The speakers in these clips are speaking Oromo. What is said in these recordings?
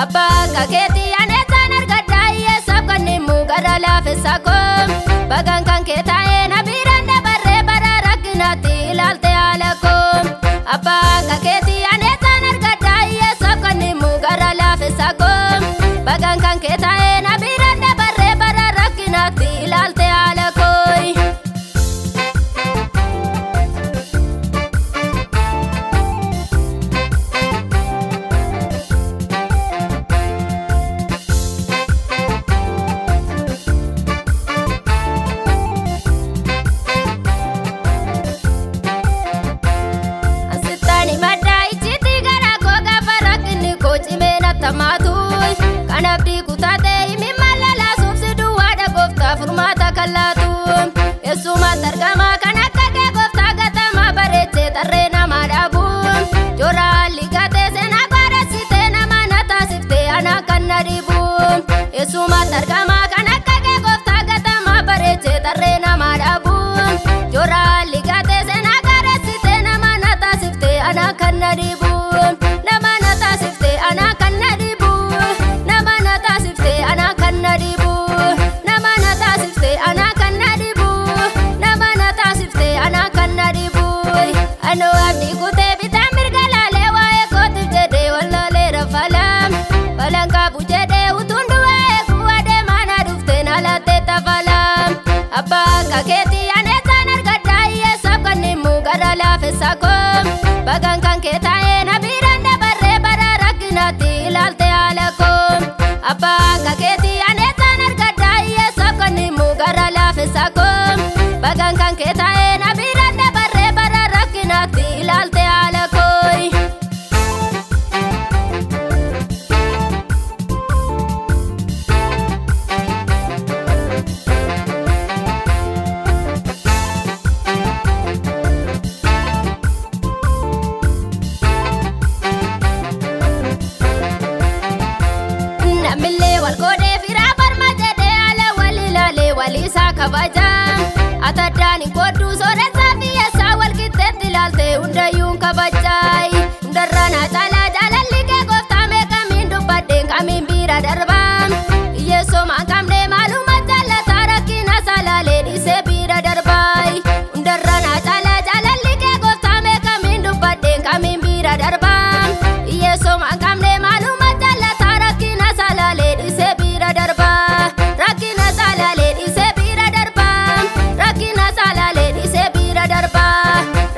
Abbaa kakeetii aneessaan argadhaa hiyyeessaaf kennimu gara laafessa koo. Bagaan kan kee taa'ee na biraan dabarree bara rakkinaatti ilaalte haala koo. Abbaa kakeetii aneessaan argadhaa hiyyeessaaf kennimu gara laafessa koo. Bagaan kan kee taa'ee na biraan dabarree bara rakkinaatti ilaalte haala koo. Kanaaf kutaatee himi malalaasuuf si duwwaadha gooftaa furmaata kallaatu. Eessumaatti argama kan akka kee gooftaa gatamaa bareechee tarree nama dhaabu. Joora haalli gatee seenaa bareessitee nama na taasiftee ana kan na dhibu. Eessumaatti argama kan akka kee gooftaa gatamaa bareechee tarree nama dhaabu. Joora haalli gatee seenaa bareessitee nama na taasiftee ana kan na dhibu. Nama na taasiftee ana kan na dhibu. Nama na taasiftee ana kan na dhibu. Nama na taasiftee ana kan na dhibu. Nama na taasiftee ana kan na dhibu. Anoo abdii kutee bitaa mirga laalee waa'ee kootiif jedhee wallaalee rafala. Balaan qabu jedhee utuun du'aa eeguu adeemaa na dhuftee na laattee tafala. Abbaa kakeetii aneessaan argadhaa hiyyeessaaf kennimu gara laafessa koo. Bagaan kan kee taa'ee na biraan dabarree bara rakkinaatti ilaalte haala koo. Abbaa kakeetii aneessaan argadhaa hiyyeessaaf kennimu gara laafessa koo. Bagaan kan kee taa'ee na biraan dabarree bara rakkinaatti ilaalte haala koo. Namillee wal godhee firaa barma jedhee haala wal ilaalee waliisaa kabaja. Ataddaan hin qodduu sooressaa fi hiyyeessaa wal qixxeetti ilaalte hundayyuun kabajaay. Hundarra na caalaa jaalalli kee gooftaa mee kamiin dubbadheen kamiin bira darba. Hiyyeessoma hin qabne maaluma jaallataa rakkina salaalee dhiisee bira darbaay. Hundarra na caalaa jaalalli kee gooftaa mee kamiin dubbadheen kamiin bira darba. Hiyyeessoma hin qabne maaluma jaallataa rakkina salaalee dhiisee bira darba. Rakkina salaalee dhiisee bira darba. Rakkina salaalee dhiisee bira darba.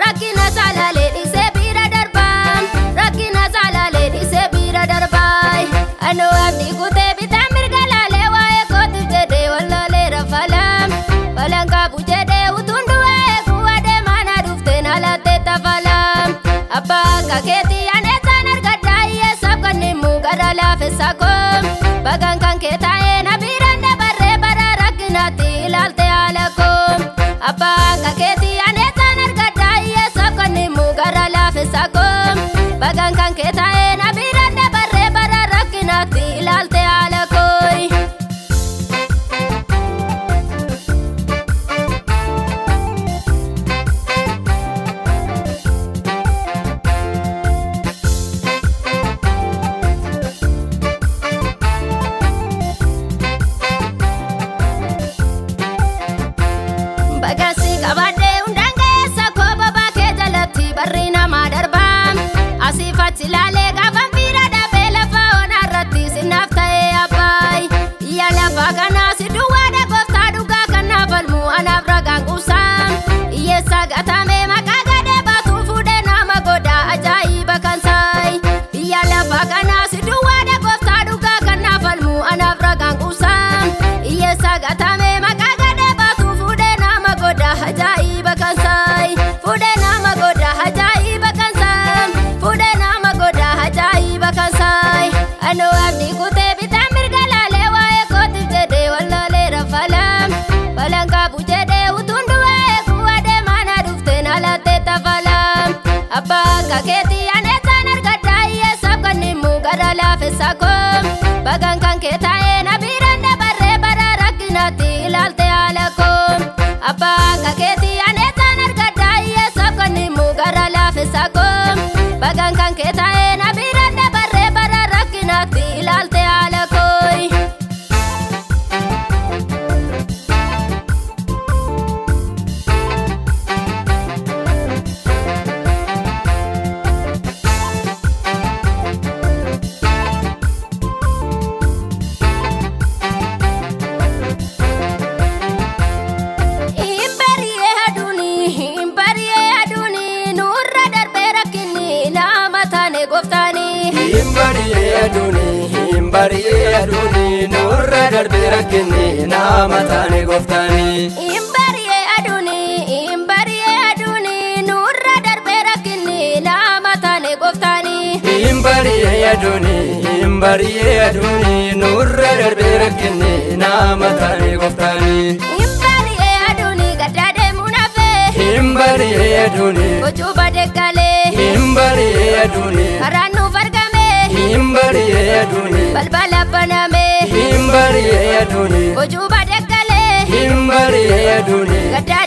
Rakkina salaalee dhiisee bira darba. Rakkina salaalee dhiisee bira darba. Anoo abdii kutee bitaa mirga laalee waa'ee kootiif jedhee wallaalee rafala. Balaan qabu jedhee utuun du'aa eeguu adeemaa na dhuftee na laattee tafala. Abbaa kakeetii aneessaan argadhaa hiyyeessaaf kennimu gara laafessa koo. Bagaan kan kee taa'ee na biraan dabarree bara rakkinaatti ilaalte haala koo. Abbaa kakeetii aneessaan argadhaa hiyyeessaaf kennimu gara laafessa koo. Bagaan kan kee taa'ee na biraan dabarree bara rakkinaatti ilaalte haala koo. Bagaasi qabadhee hundaan keessa koo bobaa kee jalatti barri namaa darba. Asiif achi ilaalee gaafan fiira dhabee lafa onaa irratti sinaaf ta'ee abbaay. Iyya lafa kanaa si duwwaadha gooftaa dhugaa kanaaf falmu anaaf ragaan quusaa. Hiyyeessa gatamee maqaa gadhee baatu fuudhee nama godha ajaa'iba kan saay. Biyya lafa kanaa si duwwaadha gooftaa dhugaa kanaaf falmu anaaf ragaan quusaa. Hiyyeessa gatamee maqaa gadhee baatu fuudhee nama godha ajaa'iba kan saay. Fuudhee nama godha ajaa'iba kan saay. Fuudhee nama godha ajaa'iba kan saay. Anoo abdii kutee bitaa mirga laalee waa'ee kootiif jedhee wallaalee rafala. Balaan qabu jedhee utuun du'aa eeguu adeemaa na dhuftee na laattee tafala. Abbaa kakeetii aneessaan argadhaa hiyyeessaaf kennimu gara laafessa koo. Bagaan kan kee taa'ee na biraan dabarree bara rakkinaatti ilaalte haala koo. Abbaa kakeetii aneessaan argadhaa hiyyeessaaf kennimu gara laafessa koo. Bagaan kan kee taa'ee na biraan dabarree bara rakkinaatti ilaalte. Hin aduuni nurra darbee rakkinni nama taane gooftaani. Hin bari'ee aduuni, hin bari'ee aduuni, nurra darbee rakkinni nama taane gooftaani. Hin bari'ee aduuni, hin bari'ee aduuni, nurra darbee rakkinni nama taane gooftaani. Hin bari'ee aduuni gaddaa deemuun hafee. Hin bari'ee aduuni, Gochuu badee galee. Hin bari'ee aduuni, Karaan nuuf argame. Hin bari'ee aduuni, Balbala baname. Hin bari'ee aduuni, Gochuu badee galee. Hin bari'ee aduuni, Gaddaa